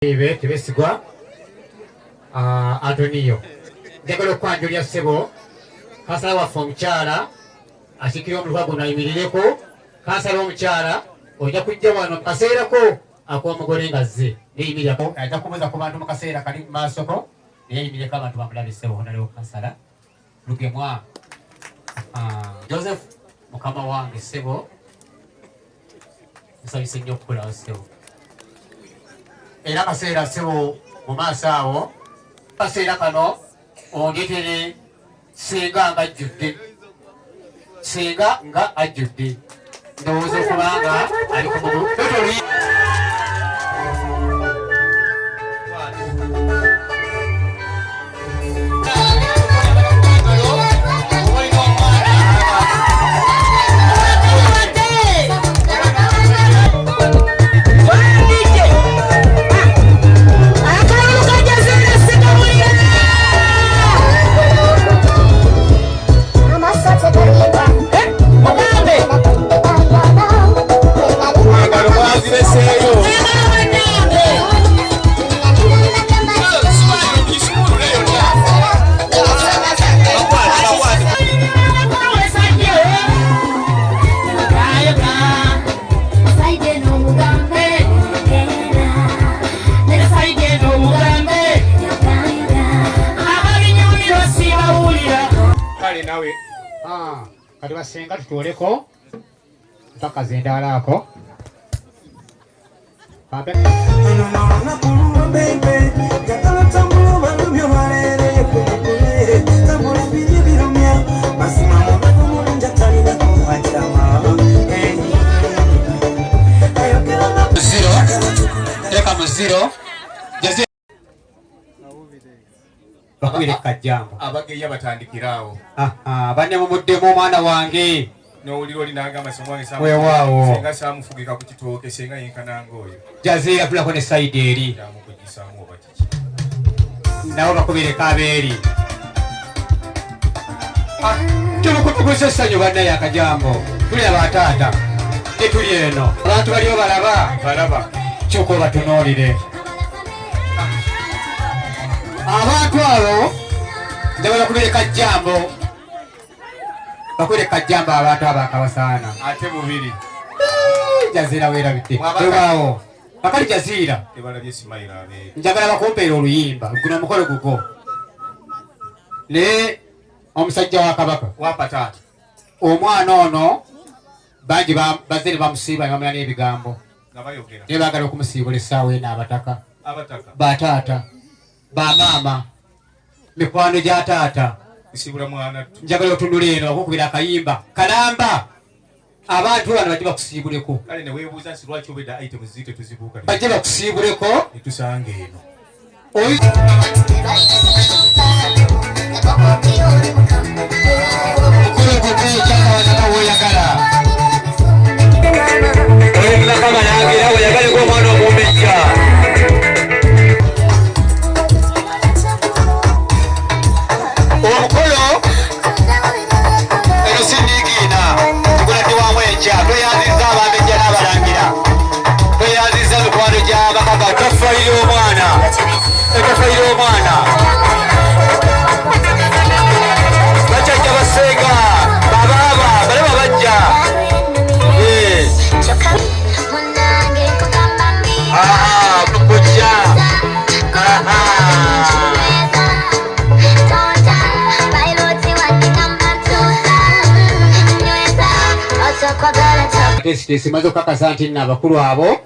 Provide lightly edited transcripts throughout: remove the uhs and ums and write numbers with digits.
Ibe Tebesigwa Antonio. Njagala okwanjulya ssebo kansala waffe omukyala akiikirira omuluka guno ayimirireko. Kansala omukyala ojja kujja wano mu kaseerako ak'omugole nga azze neyimirirako, ajja kubuuza ku bantu mu kaseera kali mu maasoko naye ayimirireko abantu bamulabe. Ssebo honalewo kansala Lugemwa Joseph, mukama wange ssebo, nsabise nnyo okukulawo ssebo, era kaseera ssebo mu maaso awo kaseera kano ondeetere senga nga ajjudde, senga nga ajjudde, ndowooza okubanga ali ku mugulu. Kale nawe kati basenga tutuuleko mpaka zendaala ako. Zero, teeka mu zero. Bakubire kajjambo. Abageya batandikira awo. Banne mumuddemu omwana wange. N'owulira oli n'agamba singa wange Weewaawo. Singa saamufugika ku kitooke, singa yenkananga oyo. Jazeera tulako ne sayidi eri. Yamukugisaamu oba kiki. Nabo bakubireko abeeri. Tulukutukuza essanyu bannaye akajambo. Tuli abataata. Tetuli eno. Abantu baliyo balaba. Balaba. Kyokka obatunuulire. Abantu abo njagala kubireka jambo. Bakubireka jambo abantu abo akabasaana. Ate bubiri. Jazeera weerabidde. Mwabaka. Weewaawo. Bakali Jazeera. Tebalabye Simayiro abeere. Njagala bakumpeere oluyimba. Guno omukolo gugwo. Naye omusajja wa Kabaka. Wampa taata. Omwana ono bangi bazze ne bamusiiba ne bamala n'ebigambo. Nga bayogera. Naye baagala okumusiibula essaawa eno abataka. Abataka. Ba taata, ba maama, mikwano gya taata. Nsiibula mwana ttu. Njagala otunule eno okukubira akayimba kalamba. Abantu bano bajje bakusiibuleko. Kale ne weebuuza nti lwaki obedda items ziri tetuzibuuka. Bajje bakusiibuleko. Ne tusanga eno. Oyi- Mukulu gugwo kyakawanaka w'oyagala. Oyagala kabalangira oyagaleko omwana omumbejja. Omukolo eno sindiigiina tuguladde wamu enkya. Tweyanzizza abambejja n'abalangira, tweyanzizza mikwano gy'abakaga. Tofayira omwana, tofayira omwana. Bajjajja basenga babaaba balaba bajja. Kujja. Tesi maze okukakasa nti nno abakulu abo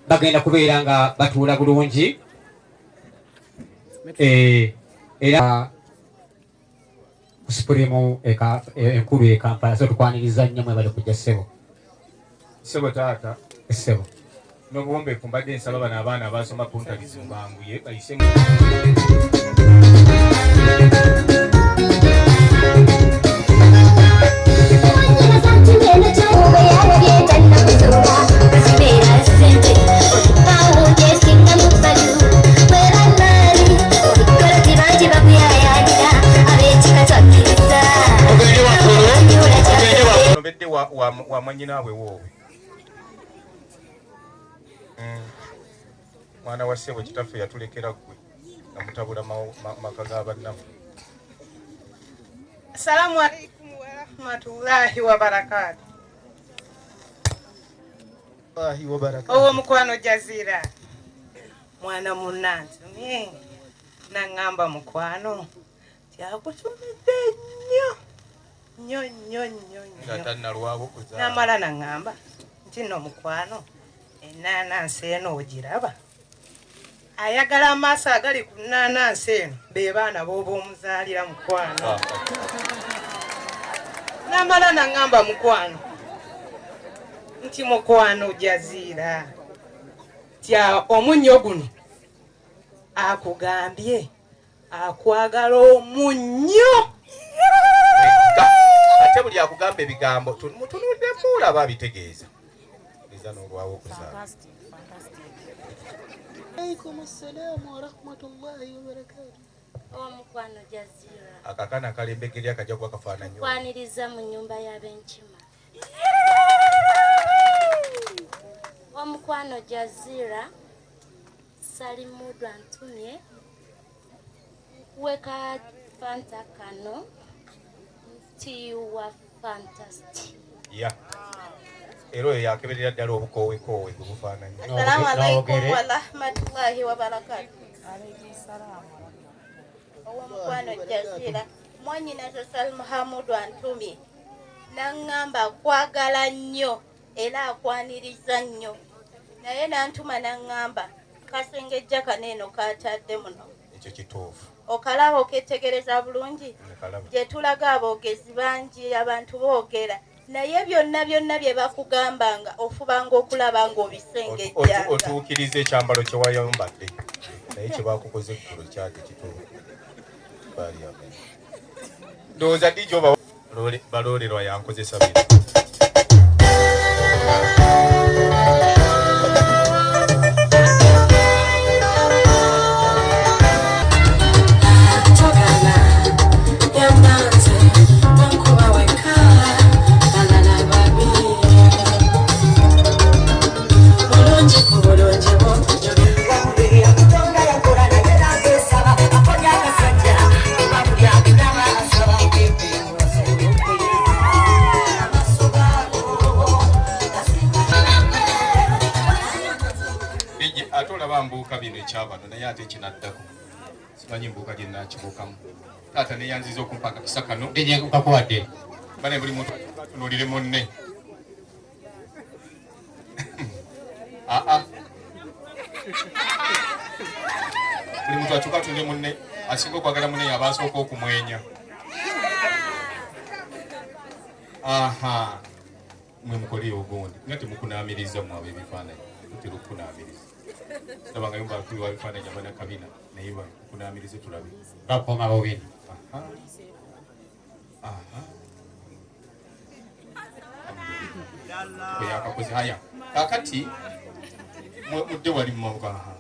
bagenda kubeera nga batuula bulungi. Era ku Supreme enkulu e Kampala. So tukwaniriza nnyo, mwebale kujja ssebo. Ssebo taata. Ssebo. N'obuwombeefu mbadde nsaba bano abaana abasoma kuntalizi mubanguye bayise. Tugende waggulu, tugende waggulu. Obedde wa mwannyinaabwe woowe. Mwana wa ssebo kitaffe yatulekera ggwe nga mutabula maka ga bannaffe. Assalamu alaikum warahmatullahi wabarakatu. Owo mukwano Jazira mwana munnantumye naŋŋamba mukwano kyakutumidde nnyo nnyo nnyo nnyo nnyo namala naŋŋamba nti nno mukwano ennaanansi eno ogiraba ayagala amaaso agali ku nnaanansi eno be baana b'oba omuzaalira mukwano ah. namala naŋŋamba mukwano nti mukwano jaziira tya omunnyo guno akugambye akwagala omunnyo ate buli akugamba ebigambo mutunuddemu olaba abitegeeza eza n'olwawo okuzaala. Alaikum assalamu warahmatullahi wabarakatuh. Omukwano Jazira. Akakana akalembegeri akajja kuba kafaananyi. Kwaniriza mu nnyumba y'abenkima. Omukwano Jazira Salimudu antumye nkuwe ka fanta kano nti you are fantastic. Yeah. Era oyo yakeberera ddala obukoowekoowe gwe bufaananyi. Assalamu alaikum warahmatullahi wabarakatuh. Owomukwano Jazira mwanyinaze Salma Hamudu antumye naŋŋamba akwagala nnyo era akwaniriza nnyo naye nantuma naŋŋamba kasengejja kano eno katadde muno. Ekyo kituufu. Okalaba oketegereza bulungi gye tulaga aboogezi bangi abantu boogera naye byonna byonna bye bakugambanga ofubanga okulaba ng'obisengejjanga. Otuukiriza ekyambalo kye wayambadde naye kye bakukoze eggulo kyate kituufu. Baali amen. Ndowooza DJ oba baloolerwa yankozesa bino. Ate olaba mbuuka bino ekyabano naye ate kinaddako simanyi mbuuka gye nakibuukamu taata neyanziza okumpa akakisa kano nkakuwadde bane buli muntu atunulire munne aa buli muntu atuuka atunule munne asinga okwagala munne yaba asooka okumwenya aha mwe mukole ogundi nga temukunaamiriza mwe ab'ebifaananyi mutera okukunaamiriza siraba nga yomba abakubi babifaananyi abana kabina naye bakunaamirize tulabe bakoma bobina yakakoze haya kakati mudde wali mumabuka